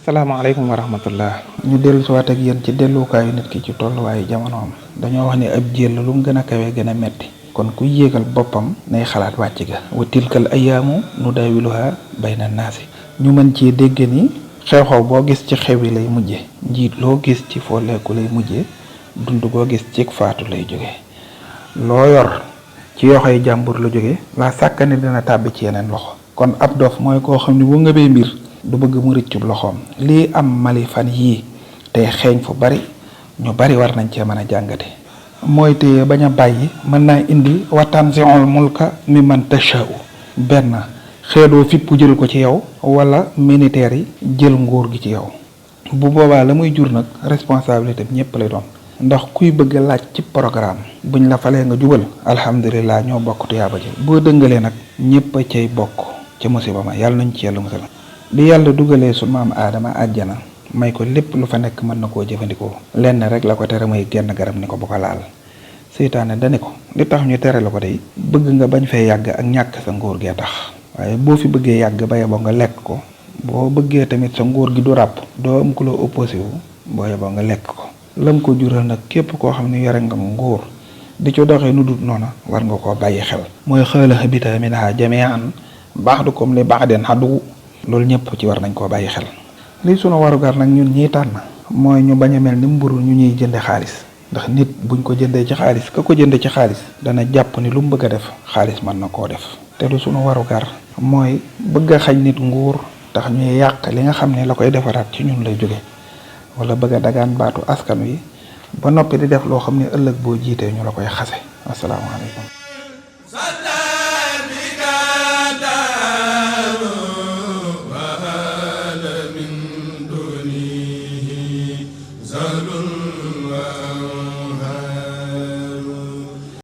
asalaamaaleykum wa rahmatullah. ñu dellu si waat ak yéen ci delluwukaayu nit ki ci tolluwaayu jamonoom. dañoo wax ne ab jéel lu mu gën a kawee gën a metti kon ku yéegal boppam nay xalaat wàcc ga wa tilkal ayaamu nu daawiluha bayna naasi. ñu mën ci dégg ni xew-xew boo gis ci xew yi lay mujje, njiit loo gis ci fooleeku lay mujje, dund goo gis ci faatu lay jóge. loo yor ci yoxoy jàmbur la jóge laa sàkkane dina tàbbi ci yeneen loxo. kon ab dof mooy koo xam ne bu nga bee mbir du bëgg mu rëccub loxoom. lii am Mali fan yii tey xeeñ fu bari ñu bari war nañ cee mën a jàngate. mooy téye bañ a bàyyi mën naa indi waxtaan si ol mulka mi man tashau. benn xeedoo fippu jël ko ci yow wala militaire yi jël nguur gi ci yow. bu boobaa la muy jur nag responsabilité bi ñëpp lay doon. ndax kuy bëgg laaj ci programme buñ la falee nga jubal alhamdulilah ñoo bokk tuyaaba ji. boo dëngalee nag ñëpp a cay bokk ca musiba ma yàlla nañ ci yàlla musal. bi yàlla dugalee su maam aadama àjjana may ko lépp lu fa nekk mën na koo jëfandikoo. lenn rek la ko tere mooy genn garab ni ko bu ko laal. seytaane dani ko li tax ñu tere la ko day bëgg nga bañ fee yàgg ak ñàkk sa nguur gee tax. waaye boo fi bëggee yàgg ba yeboo nga lekk ko. boo bëggee tamit sa nguur gi du ràpp doo am ku la opposé wu boo yeboo nga lekk ko. lam ko jural nag képp koo xam ne yore nga nguur di ci doxee nu dut noona war nga koo bàyyi xel. mooy xaala habita minha jami'an ba'dukum li ba'din adu. loolu ñëpp ci war nañ koo bàyyi xel. lii sunu warugar nag ñun ñiy tànn mooy ñu bañ a mel ni mburu ñu ñuy jënde xaalis. ndax nit buñ ko jëndee ci xaalis ka ko jënde ci xaalis dana jàpp ni lu mu bëgg a def xaalis mën na koo def. te lu sunu warugar mooy bëgg a xañ nit nguur tax ñuy yàq li nga xam ne la koy defaraat ci ñun lay jóge wala bëgg a dagaan baatu askan wi ba noppi di def loo xam ne ëllëg boo jiitee ñu la koy xase. asalaamaaleykum.